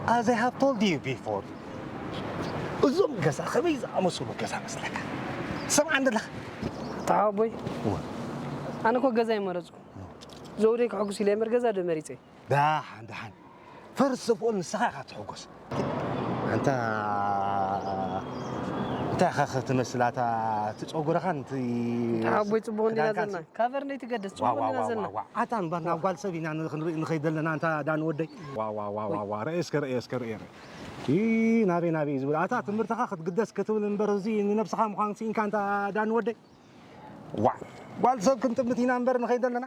As I have told you before, እዞም ገዛ ከመይ ዝኣመሰሉ ገዛ መስለካ? ሰምዓኒ ኣለኻ? ተሓወቦይ፣ እወ። ኣነ እኮ ገዛ ይመረጽኩ። ዘውደይ ክሕጉስ ኢለ እምበር ገዛ ዶ መሪጸ? ደሓን፣ ደሓን። ፈርስ ኦፍ ኦል ንስኻ ኢኻ ትሕጎስ። ኣንታ፣ እንታይ ኢኻ ትመስል ኣታ፣ እቲ ጸጉርኻን እቲ ተሓወቦይ፣ ጽቡቕ እንዲና ክዳንካን ዘለና። ካቨር እንደ ትገደስ፣ ዋ፣ ጽቡቕ ዋ፣ እንዲና ዋ፣ ዘለና። ዋ፣ ዋ። ኣታ እምበር ናብ ጓል ሰብ ኢና ንኽንርኢ ንኸይድ ዘለና፣ ኣንታ ዳን ወደይ። ዋ፣ ዋ፣ ዋ፣ ዋ፣ ዋ። ርኤ እስከ፣ ርኤ እስከ፣ ርኤ፣ ርኤ። ኢ፣ ናበይ፣ ናበይ እዩ ዝብል? ኣታ ትምህርትኻ ክትግደስ ክትብል እምበር፣ እዚ ንነብስኻ ምዃን ስኢንካ፣ ኣንታ ዳን ወደይ። ዋ፣ ጓል ሰብ ክንጥምት ኢና እምበር ንኸይድ ዘለና።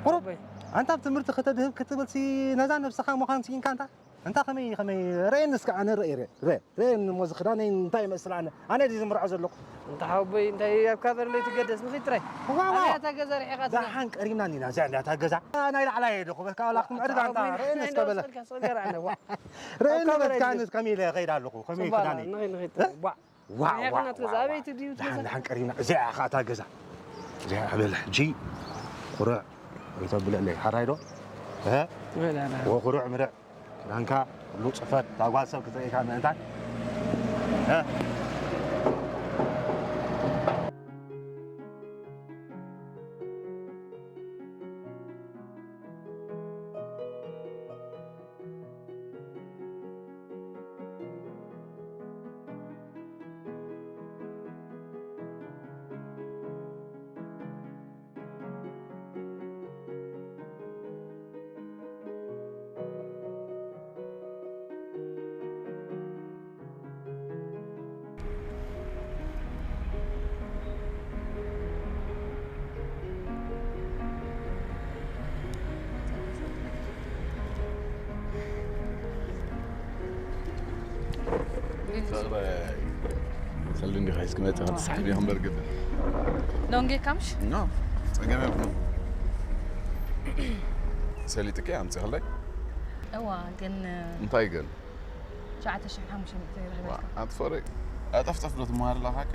ቁሩብ ኣቦይ። ኣንታ ኣብ ትምህርቲ ከተድህብ ክትብል ሲ ነዛ ነብስኻ ምዃን ስኢንካ፣ ኣንታ፣ ኣንታ ከመይ፣ ከመይ፣ ርኤኒ እስከ ኣነ ርኤ፣ ርኤ፣ ርኤ፣ ርኤኒ እሞ፣ እዚ ክዳነይ እንታይ ይመስል ኣነ? ኣነ ድዩ ዝምርዖ ዘለኹ? ኣንታ ሓወቦይ፣ እንታይ ኣብ ካቨር ለይትገደስ ንኺድ ጥራይ። ዋ፣ ዋ፣ ኣበይ ዋ። እታ ገዛ ርሒቓትና? ደሓን ቀሪብና እኒና፣ እዚኣ እንድያ እታ ገዛ። ናይ ላዕላ እየ ደኹ፣ በቃ ዋላ ክትምዕርግ ኣንታ ሓወቦይ፣ ርኤኒ እስከ በለ። ርኤኒ በቃ ኣነ ከመይ ኢለ እኸይድ ኣለኹ፣ ከመይ ጽቡቕ ክዳነይ? ንኺድ፣ ንኺድ እ? ጥራይ። ዋ። ዋ፣ ዋ፣ ርሒቕና ዋ፣ ትገዛ፣ ዋ። ኣበይ ትድዩ ደሓን፣ ትገዛ? ደሓን ቀሪብና። እዚኣ ኢኻ እታ ገዛ። እዚኣ በል ሕጂ ኩርዕ ወይ ተብለለይ። ሓራይ ዶ? እ? ወላ፣ ወላ። ወኩርዕ ምርዕ። ክዳንካ ኩሉ ጽፈት፣ እታ ጓል ሰብ ክትርእየካ ምእንታን። እ? ፍቕረይ፣ ከሉ እንዲኻ ሒዝኪ መፂኻ ትስሓቢ እምበር ግድን። ሎንጌ ካምሽ? ኖ፣ ፀገም የብሉን። ሰሊጥኪ ኣምፂኽለይ? እዋ፣ ግን እንታይ ግን? ትሽዓተ ሽሕን ሓሙሽተ ሚእትን ይረኽበልካ። ዋ፣ ኣቲ ፍቕረይ፣ ኣጠፍጠፍ ዶ ትመሃር ኣለኻኪ?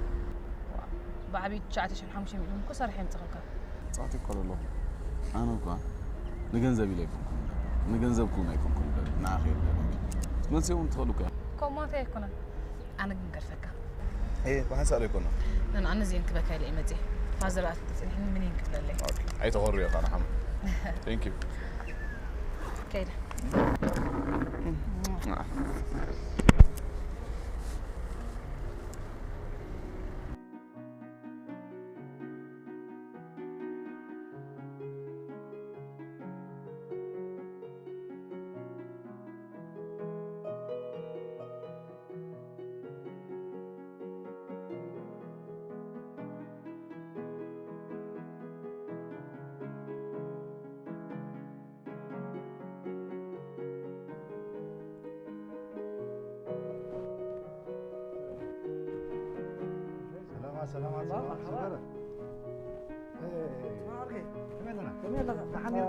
ዋ፣ ብዓብዩ ትሽዓተ ሽሕን ሓሙሽተ ሚእትን እኮ ሰሪሐ የምፅኸልካ። ጻዕቲ እኮ ኣለኹ። ኣነ እኳ ንገንዘብ ኢለ ኣይኮንኩን። ንገንዘብኩም ኣይኮንኩን ደል ንዓኺ የለ መሲ እውን ትኸዱ ከ ከምኡ እንታይ ኣይኮነን። ኣነ ግን ገርፈካ። እ ብሓንሳእ ኣይኮነ ነን ኣነ እዚአን ክበካ ኢለ እየ መፅእ። ፋዘር ኣትፅንሕኒ ምን እየን ክብለለይ። ኣይተኸሩ ኢኻ ንሓም Thank you ከይደ። ሰላማ ሰላማ ሰላማ ሰላማ ከመይ ኣለኻ? ደሓን ዲኻ?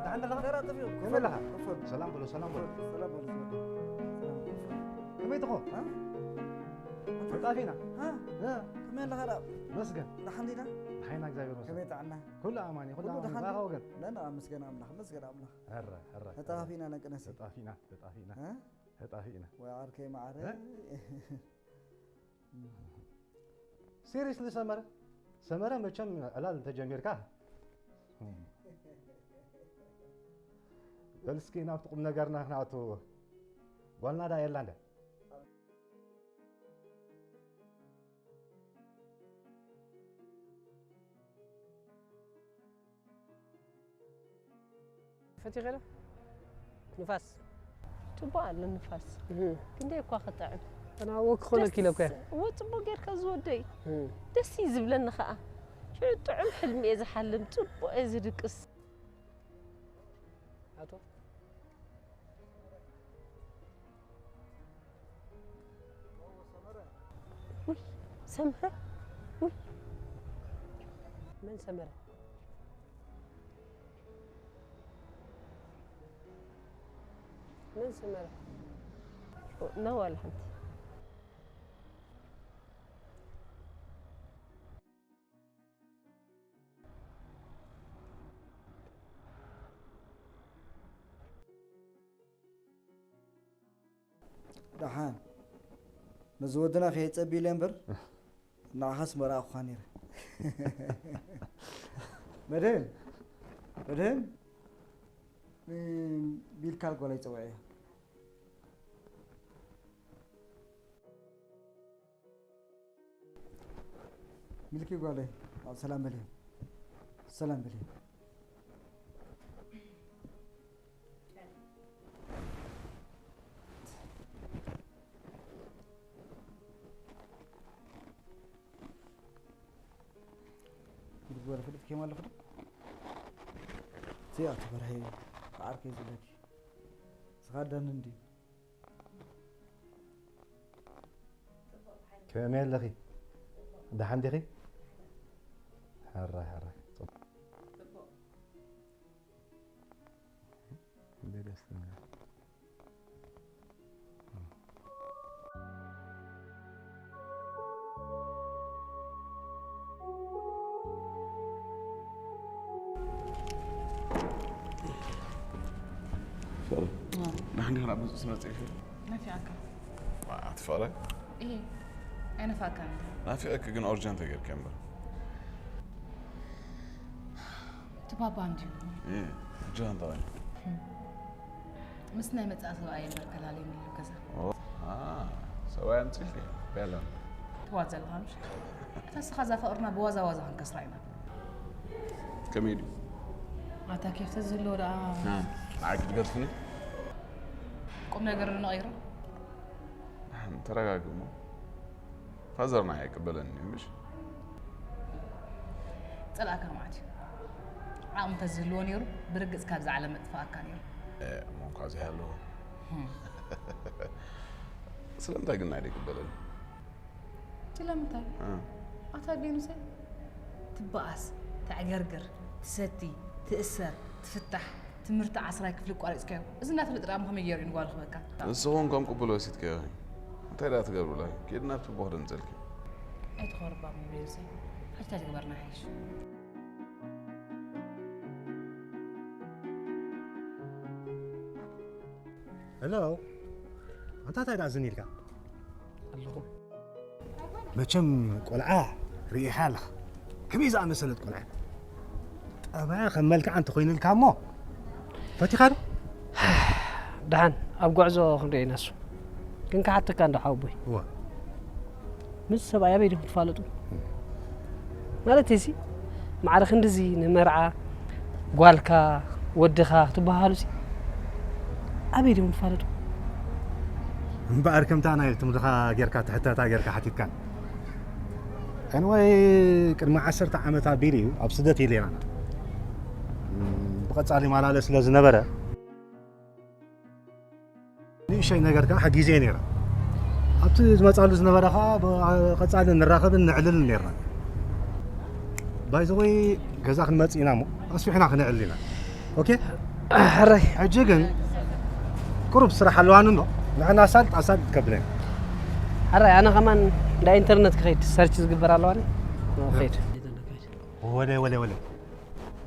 ደሓን ኣለኻ? ከመይ ኣለኻ? ሰላም በሎ ሰላም በሎ። ከመይ ትኾ? ተጣፊና። ከመይ ኣለኻ? መስገን። ደሓን ዲና? ደሓና እግዚኣብሔር መስገን። ከመይ ጥዕና? ኩሉ ኣማን እዩ። ኩሉ ኣማን። ባኻ ወገን። ነና መስገን ኣምላኽ መስገን ኣምላኽ። ሕረ ሕረ። ተጣፊና ነቅነሲ። ተጣፊና ተጣፊና። ተጣፊና። ወይ ዓርከይ ማዕረ። Seriously ሰመረ ሰመረ መቸም ዕላል እንተጀሚርካ በል እስኪ ናብቲ ቁም ነገርና ክንኣቱ ጓልና ዳ የላ እንደ ፈቲኸ ዶ ንፋስ ጽቡቕ ኣሎ ንፋስ። ክንደይ እኳ ክጥዕም። ኣና ወክ ኮነ ኪሎ እኮ። ወ ጽቡቕ ጌርካ ዝወደይ። ደስ እዩ ዝብለኒ ኸኣ። ሽዑ ጥዑም ሕልሚ እየ ዝሓልም፣ ጽቡቕ እየ ዝድቅስ። ኣቶ ውይ ሰምረ ውይ መን ሰመረ? መን ሰመረ? ኖ ዋላ ሓንቲ። ደሓን ነዚ ወድና ከየጸቢ ኢለ እምበር ንዓኻስ መርኣኹኻ ነይረ። መድህን መድህን ቢልካል ጓል ኣይጸውዐያ። ሚልኪ ጓለይ ኣብ ሰላም በልዮ ሰላም በልዮ። ግድግበር ፍልጥ ኬም ኣለኹ ዶ እቲ ኣቶ በርሀ ዓርከይ ዝብለኪ ስኻ ዳኒ እንድዩ። ከመይ ኣለኺ? ደሓን ዲኺ? ሕራይ ሕራይ። ጽቡቕ። እንደ ደስ ትብል። ፍቕሪ፣ ንሓንቲ ናብ ገጹ ትመጽእ ኢኺ? ናፊቓካ። ኣቲ ፍቕረይ? እየ፣ ኣይነፋእካን እንድዩ። ናፊቐኪ ግን ኦርጀንት ጌርኪ እምበር። እቲ ባባ እንድዩ። እየ፣ ሕጂ እንታይ ኮይኑ? ምስ ናይ መጻኢ ሰብኣይ እምበር ከላለየኒ እዩ ገዛ። ኦ፣ ኣ፣ ሰብኣይ ኣምጺእልኪ? ቤላ። ትዋዝ ዘለኻ ምሽ? እታ ንስኻ እዛ ፍቕርና ብዋዛ ዋዛ ክንከስራ ኢና። ከመይ ድዩ? ኣታ ኬፍ ተዝህልዎ ደኣ። ና፣ ንዓይ ክትገድፍኒ? ቁም ነገር ዶ ንቐይሮ? ደሓን ተረጋግእ እሞ። ፋዘርና ኣይቅበለንን እዩ፣ ምሽ? ጸላእካ ማለት እዩ። ዓቕሚ እንተዝህልዎ ነይሩ፣ ብርግጽ ካብዚ ዓለም መጥፋእካ ነይሩ። እ፣ እሞ እንኳ ዘይሃለዎ። ህም። ስለምንታይ ግን ናይ ደይቅበለኒ? ስለምንታይ? እ። ኣታ ጌኑሰይ፣ ትበኣስ፣ ተዕገርግር፣ ትሰቲ፣ ትእሰር፣ ትፍታሕ፣ ትምህርቲ ዓስራይ ክፍሊ ኣቋሪጽካዮ። እዚ እናፈለጠ ደኣ ከመይ ገይሩ እዩ ንጓሉ ክህበካ? ንስኹም ከም ቅቡል ወሲድካዮ። እንታይ ደኣ ትገብሩላ? ኬድና ኣብቲ ቦኽሪ ንጸልኪ። ኣይትኾርባም ንብሬንሰይ። ሕጂ እንታይ ትግበርና ይሓይሽ? ሄሎ፣ ኣንታ እንታይ ደኣ ዝን ኢልካ ኣለኹ? መቸም ቆልዓ ርኢኻ ኣለኻ። ከመይ ዝኣመሰለት ቆልዓ። ጠባያ ከም መልክዓ እንተኾይኑልካ እሞ፣ ፈቲኻ ዶ? ደሓን ኣብ ጉዕዞ ክንሪኦ ኢና እሱ። ግን ክሓተካ እንዶ ሓወቦይ። እወ። ምስ ሰብኣይ ኣበይ ዲኹም ትፋለጡ? ማለት እዚ ማዕረ ክንድዚ ንመርዓ ጓልካ ወድኻ ክትበሃሉ ሲ ኣበይ ዲኹም ትፋለጡ? እምበኣር ከምታ ናይ ትምህርትኻ ጌርካ ትሕተታ ጌርካ ሓቲትካን። ኣንወይ ቅድሚ ዓሰርተ ዓመት ኣቢሉ እዩ ኣብ ስደት ኢለና። ብቐጻሊ ማላለ ስለ ዝነበረ ንእሽተይ ነገር ከዓ ሓጊዘ ነይረ። ኣብቲ ዝመፃሉ ዝነበረ ከዓ ብቐፃሊ ንራኸብን ንዕልልን ነይርና። ባይዘወይ ገዛ ክንመፅእ ኢና እሞ ኣስፊሕና ክንዕል ኢና። ኦኬ? ሕራይ። ሕጂ ግን ቁሩብ ስራሕ ኣለዋኒ እሞ ንሕና ኣሳልጥ ኣሳልጥ ከብለኒ። ሕራይ፣ ኣነ ከማን እንዳ ኢንተርነት ክኸይድ ሰርች ዝግበር ኣለዋኒ። ክኸይድ። ወለ ወለ ወለ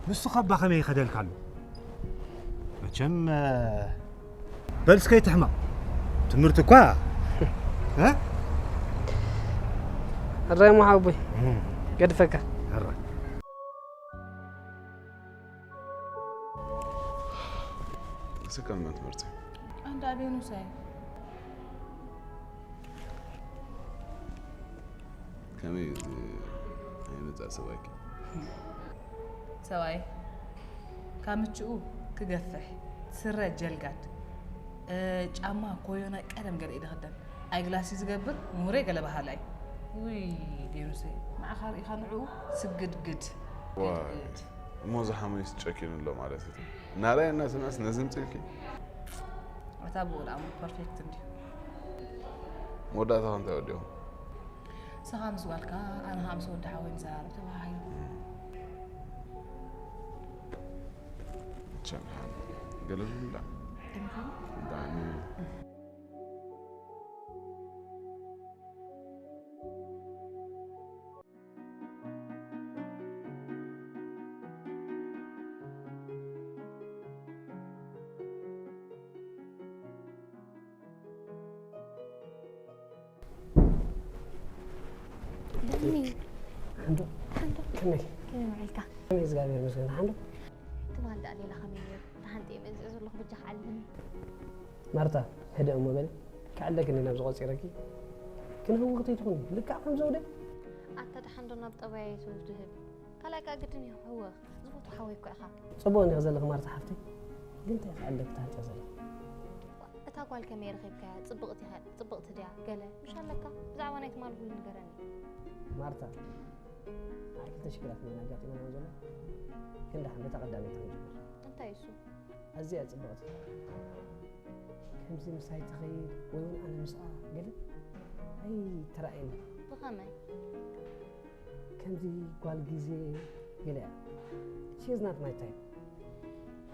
ንሱ ኸባ ከመይ ይኸደልካ ኣሎ? መቸም በል እስከ ይትሕመቕ ትምህርቲ እኳ። ሕራይ እሞ ሓወቦይ፣ ገድፈካ። ሕራይ። ስከም ትምህርቲ ኣንዳ ቤኑሳይ ከመይ እዚ ኣይመጻእ ሰብኣይኪ? ሰብኣይ ካብ ምችኡ ክገፍሕ፣ ስረ ጀልጋድ፣ እ፣ ጫማ ኮዮና ቀደም ገለ ኢለ ክደን፣ ኣይግላሲ ዝገብር ምሁረይ ገለ በሃላይ። ውይ ቤኑሰይ ንዓኻ ርኢኻ ንዕኡ ስግድግድ። ዋይ፣ ግድግድ። እሞ ዝሓመዩስ ጨኪኑ ኣሎ ማለት እዩ። ናራይ እናሰምዐስ ነዚ ምፅእኪ? እታ ብኡ ደኣ እሞ ፐርፌክት እንድዩ። መወዳእታ እንታይ ወዲኹም? ንስኻ ምስ ጓልካ ኣነ ከዓ ምስ ወዲ ሓወይ ንዘራረብ ተባሃሂሉ። ቸምሓን ገለ ዝብላ እንታይ ምዃኑ? ብጣዕሚ ዳኒ፣ ሓንዶ ሓንዶ ከመይ ከመይ ውዒልካ? ከመይ እግዚኣብሔር ይመስገን ሓንዶ ትማል ደኣ ሌላ ከመይ ነይሩ? ደሓን ጥየ መፂእ ዘለኹ በጃኻ ዓልለኒ። ማርታ፣ ህድእ እሞ በሊ። ክዕለኪ እንዲ ናብዚ ቆፂረኪ። ክንህውኽ ተይትኹኒ፣ ልክዕ ከም ዘውደ። ኣታ ደሓን ዶ ናብ ጠባየይ ትውድህብ? ካልኣይ ከኣ ግድን እዩ ክህወኽ። ዝፈትዎ ሓወይ እኮ ኢኻ። ጽቡቕ እንዲኺ ዘለኺ ማርታ ሓፍተይ። ግን እንታይ ክዕለኪ ትሃንጥያ ዘለኺ? እታ ጓል ከመይ ረኺብካያ? ጽብቕቲ ኢኻ፣ ጽብቕቲ ድያ? ገለ ምሽ ኣለካ? ብዛዕባ ናይ ትማል ኩሉ ንገረኒ። ማርታ፣ ንዓይ ክልተ ሽግራት እየን ኣጋጢመናኒ ዘሎ። ግን ደሓን በታ ቀዳመይቲ ክንጅምር። እንታይ እሱ? ኣዝያ ጽብቕቲ። ከምዚ ምሳይ ትኸይድ ወይ እውን ኣነ ምስኣ ገለ ኣይተራእየኒ። ብኸመይ? ከምዚ ጓል ግዜ ገለ እያ። She is not my type።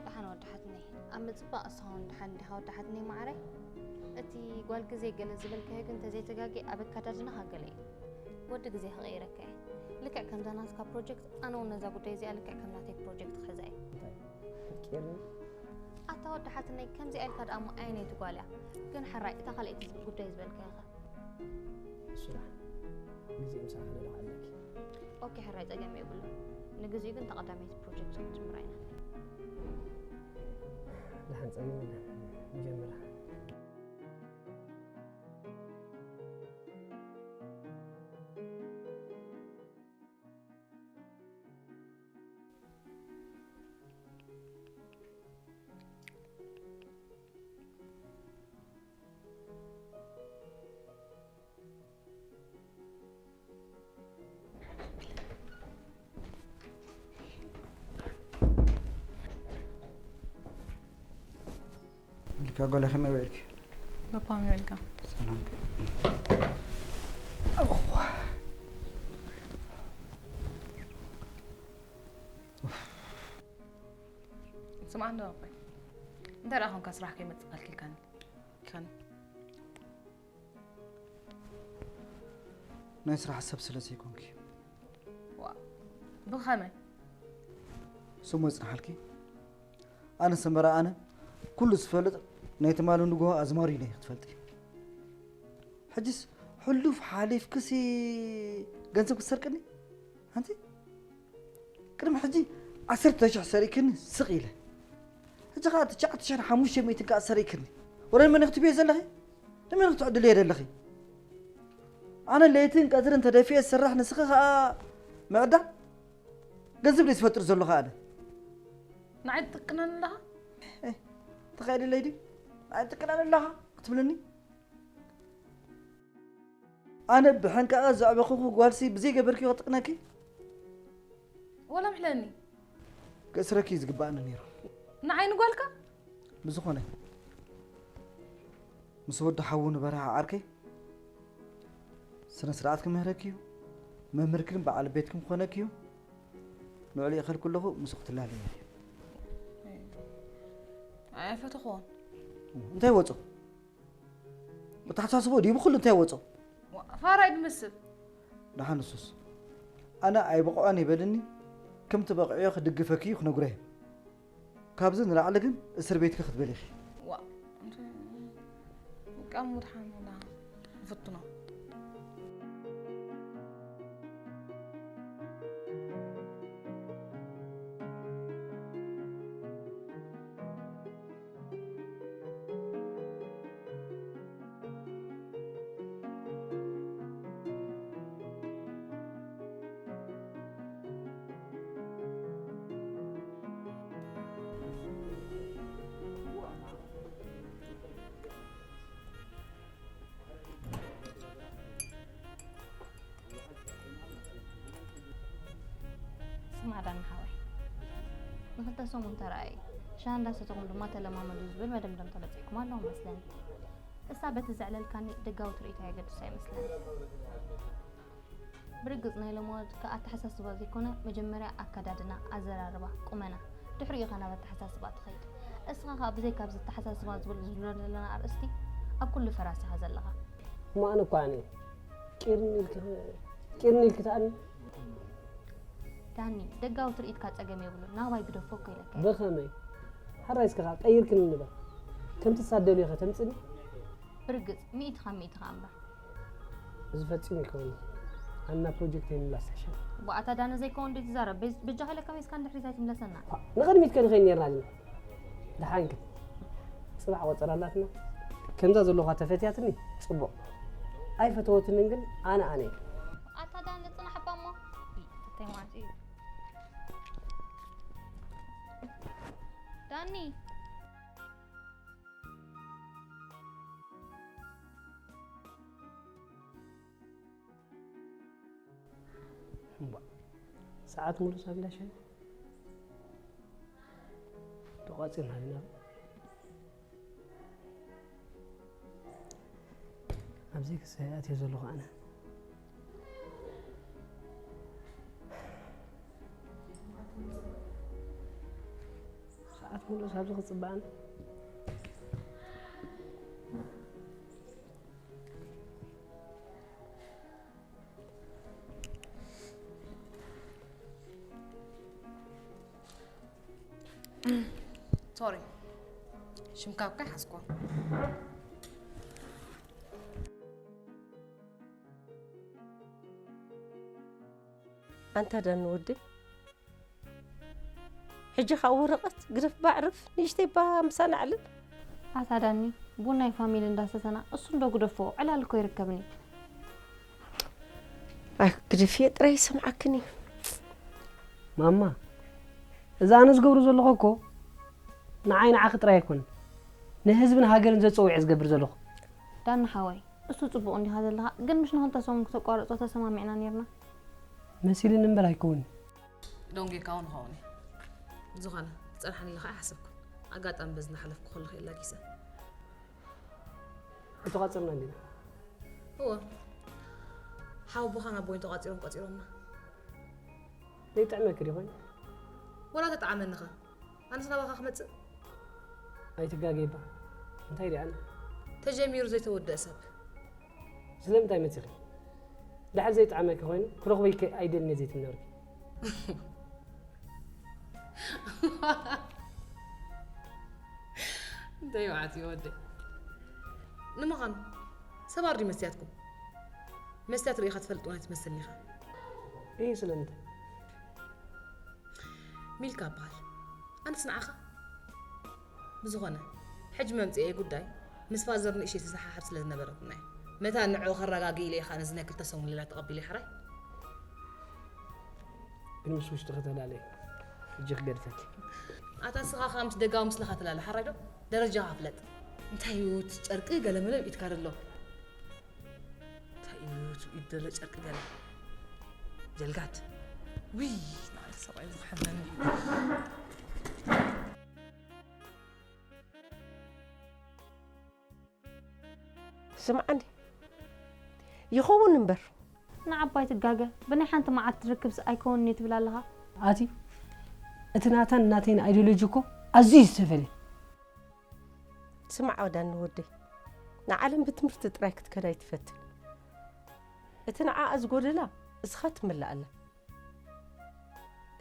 ደሓን ወዲ ሓትነይ፣ ኣብ ምጽባቕ እስኻ እውን ደሓን ዲኻ ወዲ ሓትነይ መዓረይ? እቲ ጓል ግዜ ገለ ዝበልካዮ ግን እንተዘይተጋግየ ኣብ ኣከዳድናኻ ገለ እዩ። ወዲ ግዜ ክቕይረካ እየ። ልክዕ ከምዛ ናትካ ፕሮጀክት ኣነ እውን ነዛ ጉዳይ እዚኣ ልክዕ ከም ናተይ ፕሮጀክት ክሕዛ እየ። እንታይ? ክትቅየርኒ? ኣታ ወዲ ሓትነይ ከምዚኣ ኢልካ ደኣ እሞ ኣየነይቲ ጓል እያ? ግን ሕራይ እታ ካልኣይቲ ጉዳይ ዝበልካያ ኸ? እሱ ደሓን ግዜ ምሳኻ ደለኹ ኣለኪ። ኦኬ ሕራይ ጸገም የብሉን። ንግዚኡ ግን እታ ቀዳመይቲ ፕሮጀክት ክንጅምራ ኢና። ደሓን ጸገም የለን። ንጀምራ። ኢልካ ጓለ ከመይ ውዒልኪ? በፓም ይበልካ። ሰላም። ስምዓ እንዶ ኣቦይ፣ እንታይ ደኣ ኾንካ ስራሕ ከይመጽእ ከልኪልካኒ? ከን ናይ ስራሕ ሰብ ስለ ዘይኮንኪ። ዋ፣ ብኸመይ? ስሙ ይጽንሓልኪ። ኣነ ሰመራ ኣነ ኩሉ ዝፈልጥ ናይ ትማሊ ንግሆ ኣዝማሪ ኢለ ክትፈልጢ። ሕጅስ ሕሉፍ ሓሊፍክሲ ገንዘብ ክትሰርቅኒ? ኣንቲ ቅድሚ ሕጂ ዓሰርተ ሽሕ ሰሪቅክኒ ስቕ ኢለ። ሕጂ ኸዓ ትሽዓተ ሽሕን ሓሙሽተ ሚእትን ከኣ ሰሪቅክኒ። ወረ ንመን ክትብዮ ዘለኺ? ንመን ክትዕድልዮ ዘለኺ? ኣነ ለይትን ቀትርን ተደፊኤ ዝሰርሕ ንስኺ ኸኣ ምዕዳል? ገንዘብ ደይ ዝፈጥር ዘለኹ ኣነ። ንዓይ ትጥቅነኒ ኣለኻ? ኤ፣ ተኻይድለይ ድዩ? ንዓይ ትጥቅነኒ ኣለኻ ክትብልኒ? ኣነ ብሕንቃቐ ዘዕበኹኹ ጓልሲ ብዘይገበርክዮ ክጥቅነኪ? ወላ ምሕለኒ። ክእስረኪ እዩ ዝግባኣኒ ነይሩ። ንዓይ ንጓልካ? ብዝኾነ፣ ምስ ወዲ ሓዉ ንበርሃ ዓርከይ ስነ ስርዓት ክምህረኪ እዩ። መምህርክን በዓል ቤትክን ክኾነኪ እዩ። ንዕኡ ይኸልኩ ኣለኹ፣ ምስኡ ክትላለዩ እዩ። ኣይፈተኽዎን። እንታይ ወጾ? ብተሓሳስቦ ድዩ ብኹሉ እንታይ ወጾ? ዋ፣ ፋራይ ድመስል። ደሓን ንሱስ። ኣነ ኣይበቕዖን ይበልኒ፣ ከምቲ በቕዕዮ ክድግፈኪ እዩ ክነግሮ እየ። ካብዚ ንላዕሊ ግን እስር ቤትኪ ክትበሊ ኢኺ። ዋ፣ እንተ-፣ ውቃም ምድሓን ወላ ንፍትኖ። ስማዕ ዳኒ ሓወይ፣ ንኽልተ ሰሙን ተረኣዩ፣ ሻሂ እንዳሰተኹም ድማ ተለማመዱ ዝብል መደምደምታ ለጺእኩም ኣለኹም መስለኒ። እሳ በቲ ዘዕለልካኒ ደጋዊ ትርኢት ኣየገድሶ ኣይመስለኒ። ብርግጽ ናይ ሎሚ ወለድካ ኣተሓሳስባ ዘይኮነ፣ መጀመርያ ኣከዳድና፣ ኣዘራርባ፣ ቁመና፣ ድሕሪኡ ኢኻ ናብ ኣተሓሳስባ ትኸይድ። እስኻ ኸኣ ብዘይካ ኣብዚ ኣተሓሳስባ ዝብል ዝብሎ ዘለና ኣርእስቲ ኣብ ኩሉ ፈራስ ኢኻ ዘለኻ። እሞ ኣነ እኮ ኣነ ቂርኒ ኢልኪ ቂርኒ ኢልኪ ትኣልኒ። ዳኒ፣ ደጋዊ ትርኢትካ ጸገም የብሉን፣ ናባይ ግደፎ እኮ ኢለካ እየ። ብኸመይ? ሕራይ እስኪ ኸኣ ቀይርክኒ ንበል። ከምቲ ሳደልዮ ከተምጽኒ? ብርግጽ፣ ሚእቲ ካብ ሚእቲ ከኣ እምበር። እዚ ፈጺሙ ኣይከውንን። ኣና ፕሮጀክተይ ምምላስ ይሕሸኒ። ቧ፣ ኣታ ዳነ ዘይከውን እንዴት ትዛረብ? በይ-፣ በጃኻ ኢለ ከመይ ኢስካ ንድሕሪት ኣይትምለሰና? ኳ፣ ንቕድሚት ከ ንኸይድ ኔርና ዲና? ደሓን ግን ጽባሕ ቆጸራ ኣላትና። ከምዛ ዘለኻ ተፈትያትኒ ጽቡቕ። ኣይፈተወትንን ግን ኣነ ኣነ እየ። ኣታ ዳነ ጽናሕ እባ እሞ። እንታይ ማለት እዩ? ዳኒ። እምቧ፣ ሰዓት ሙሉ ሳብ ኢላ ሻሂ ተቋጺርና ዲና? ኣብዚ ክሳይ ኣትየ ዘለኹ ኣነ። ሰዓት ሙሉ ሳብዚ ክጽበ ኣነ። ሶሪ፣ ሽምካ እኮ ይሓዝኮ። ኣንታ ዳኒ ወደይ፣ ሕጂ ኸኣ ወረቐት ግደፍ፣ ባዕርፍ፣ ንእሽተይ እባ ምሳና ኣዕልል። ኣታ ዳኒ፣ ቡን ናይ ፋሚሊ እንዳሰተና፣ እሱ እንዶ ግደፎ፣ ዕላል እኮ ይርከብኒ። ኣይ፣ ግደፍዮ ጥራይ ይሰምዓክን እዩ። ማማ፣ እዚ ኣነ ዝገብሮ ዘለኹ እኮ ንዓይ ንዓኺ ጥራይ ኣይኮነን፣ ንህዝብን ሃገርን ዘጸውዕ እየ ዝገብር ዘለኹ። ዳኒ ሓወይ፣ እሱ ጽቡቕ እንዲኻ ዘለኻ፣ ግን ምሽ ንኽልተ ሰሙን ክተቋርጾ ተሰማሚዕና ኔርና። መሲሉኒ እምበር ኣይከውንን። ደንጒኻ'ውን እኸውን እየ። ብዝኾነ፣ ትጸንሓኒ ኢለ ኸኣ ኣይሓሰብኩን። ኣጋጣሚ በዚ እናሓለፍኩ ከለኹ እየ ኣላጊሰ። ኣይተቋጸርናን ዲና? እወ። ሓወቦኻን ኣቦይን ተቋጺሮም ቆጺሮምና። ዘይጥዕመኪ ድዩ ኮይኑ? ወላ ተጠዓመኒ ኸ? ኣነስ ናባኻ ክመጽእ? ኣይትጋገይባ። እንታይ ደኣ? ተጀሚሩ ዘይተወደአ ሰብ። ስለምንታይ መጺኺ? ድሓር ዘይጠዓመኪ ኮይኑ ክረኽበኪ ኣይደልን እየ ዘይትምነሪ። እንታይ ይውዓት እዩ ወደይ? ንምዃኑ፣ ሰባር ድዩ መስትያትኩም? መስትያት ርኢኻ ትፈልጥ እውን ኣይትመስልን ኢኻ። እይ፣ ስለምንታይ? ሚልካ እበሃል። ኣነስ ንዓኻ? ብዝኾነ፣ ሕጂ መምጽኤ ጉዳይ ምስ ፋዘር ንእሽተይ ተሰሓሕብ ስለ ዝነበረትና እዩ። መታን ንዕኡ ከረጋግእ ኢለ ኢኻ ነዚ ናይ ክልተ ሰሙን ሌላ ተቐቢለ፣ ሕራይ? ግን ምስ ውሽጥኺ ተላለየ። ሕጂ ክገድፈኪ። ኣታ ንስኻ ከኣ ምስ ደጋዊ ምስልኻ ተላለ፣ ሓራይ ዶ? ደረጃኻ ፍለጥ። እንታይ እዩ እቲ ጨርቂ ገለመለ ኣብ ኢድካ ዘሎ? እንታይ እዩ እቲ ኢድ ዘሎ ጨርቂ ገለ? ጀልጋት። ውይ፣ ንዓይ ሰብኣይ ዝኸሕመኒ። ስምዓኒ፣ ይኸውን እምበር። ንዓባይ ትጋገ፣ ብናይ ሓንቲ መዓልቲ ትርክብስ ኣይከውንን እዩ ትብል ኣለኻ። ኣቲ፣ እቲ ናታን ናተይን ኣይዲዮሎጂ እኮ ኣዝዩ እዩ ዝተፈልየ። ስማዕ ወዳኒ ወደይ፣ ንዓለም ብትምህርቲ ጥራይ ክትከድ ኣይትፈትን። እቲ ንዓኣ ዝጎደላ እስኻ ትምላኣላ፣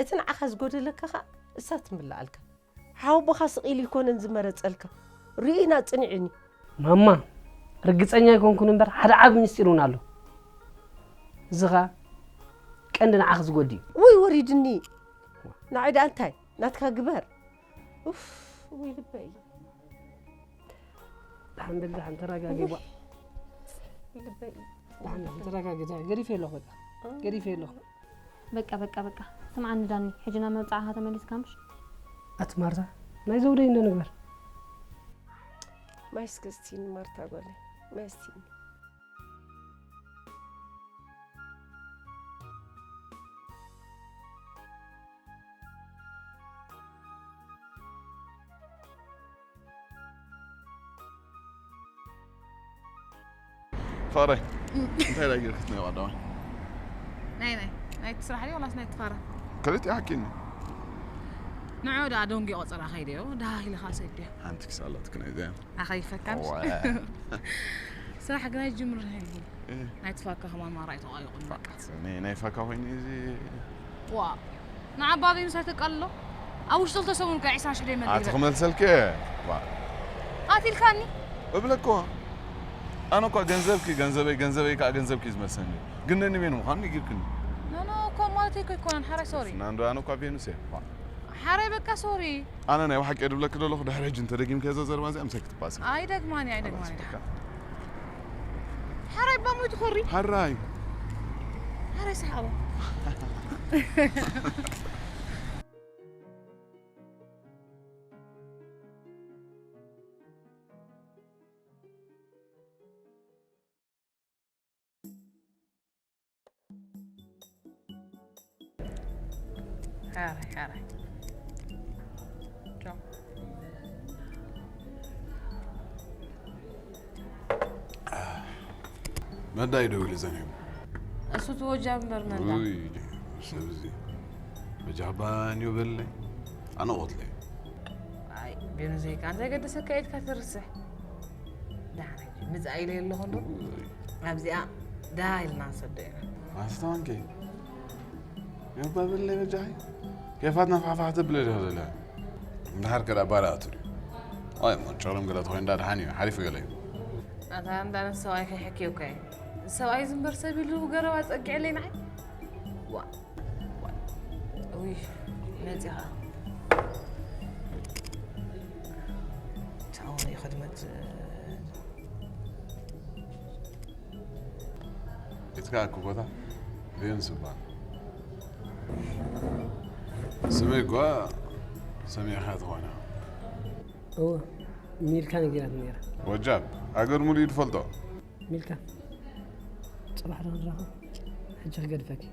እቲ ንዓኻ ዝጎደለካ ኸኣ እሳ ትምላኣልካ። ሓወቦኻ ስቕ ኢሉ ኣይኮነን ዝመረጸልካ፣ ርእዩና ጽኒዑኒ። ማማ፣ ርግጸኛ ኣይኮንኩን እምበር ሓደ ዓቢ ምስጢር እውን ኣሎ። እዚ ኸኣ ቀንዲ ንዓኺ ዝጎድእ እዩ። ውይ ወሪድኒ። ንዓይ ደኣ እንታይ ናትካ ግበር። ኡፍ ውይ ልበይ። ደሓን ደግ ደሓን ተረጋጊ ጓ። ልበይ። ደሓን ደሓን ተረጋጊ። ደሓን ገዲፈ ኣለኹ በቃ። ገዲፈ ኣለኹ። በቃ በቃ በቃ ስምዓኒ ዳኒ፣ ሕጂ ናብ መብጽዓኻ ተመሊስካ ምሽ? ኣቲ ማርታ ናይ ዘውደይ እንዶ ንግበር። ማይ እስከ ስቲኒ ማርታ ጓለይ፣ ማይ ስቲኒ። ፍቕረይ እንታይ ደኣ ጌርኪ ትነይ ቀዳማይ? ናይ ናይ ናይቲ ስራሕ ድዩ ዋላስ ናይቲ ፋራ? ክልቲኡ ሓኪኒ። ንዑ ደኣ ደንጊ ቆጸራ ከይደዮ ደሃ ኢልኻ ሰድዮ። ሓንቲ ክሳላትኪ ናይ ዘያ። ኣኸይፈካን እወ። ስራሕ ግን ኣይጅምር ሄልኩ። እህ። ናይቲ ፋካ ከማን ማራ ኣይተቋይቑን በቃ። ናይ ናይ ፋካ ኮይኑ እዚ ዋ ንዓባቢ ምሳይ ተቃልሎ ኣብ ውሽጢ ክልተ ሰሙን እኮ ዒስራ ሽሕ ደይ መሊእ ኣቲ ክመልሰልኪ ዋ ቃቲልካኒ እብለኮ ኣነ እኳ ገንዘብኪ ገንዘበይ ገንዘበይ ከዓ ገንዘብኪ ዝመሰኒ ግን ነኒ ቤን ምዃኑ ነጊርክኒ ኖኖ እኮ ማለተይ እኮ ኣይኮነን ሓራይ ሶሪ ፍናንዶ ኣነ እኳ ቬኑስ እየ ዋ ሓራይ በቃ ሶሪ ኣነ ናይ ብሓቂ ድብለኪ ደለኹ ድሕሪ ሕጂ እንተደጊምኪ እዛ ዘረባ እዚኣ ምሳይ ክትባሲ ኣይደግማን እየ ኣይደግማን እየ ሓራይ ባሞይ ትኾሪ ሓራይ ሓራይ ሰሓቦ ሓራይ ሓራይ ቻው መዳይ ደው ኢሉ ዘንዮም እሱ ትወጃ እምበር መዳ ውይ ሰብ እዚ በጃባ እንዮ በለይ ኣነ ቆትለይ ኣይ ቤኑ ዘይካ እንታይ ገደሰካ ኢድካ ትርስሕ ዳሕና ምፃእ ኢለ ኣለኹ እንዶ ኣብዚኣ ደሃ ኢልና ንሰዶ ኢና ማስተዋንከ የባ በለይ በጃኸይ ከይፋትና ፋሕፋሕ ተብለ ዲኻ ዘለ እንድሓር ከዳ ባዳ ኣቱ ድዩ ኣይ ሞንጨሮም ገለ ተኾይኑ ዳድሓን እዩ ሓሪፍ ገለ እዩ ኣታ እንዳ ንሰብኣይ ከይሕክየካ እዩ ሰብኣይ ዝንበር ሰብ ኢሉ ገረባ ፀጊዐለይ ንዓይ ዋ ዋ ውይ መፂኻ ታውን እዩ ክድመት ኢትካ እኮ ቦታ ቬኑስ ይባል ስመይ እኳ ሰሚዕካ ትኾና እወ ሚልካ ነጊራት ነይራ ወጃብ ሃገር ሙሉ እዩ ትፈልጦ ሚልካ ፅባሕ ዶ ንራኸብ ሕጂ ክገድፈኪ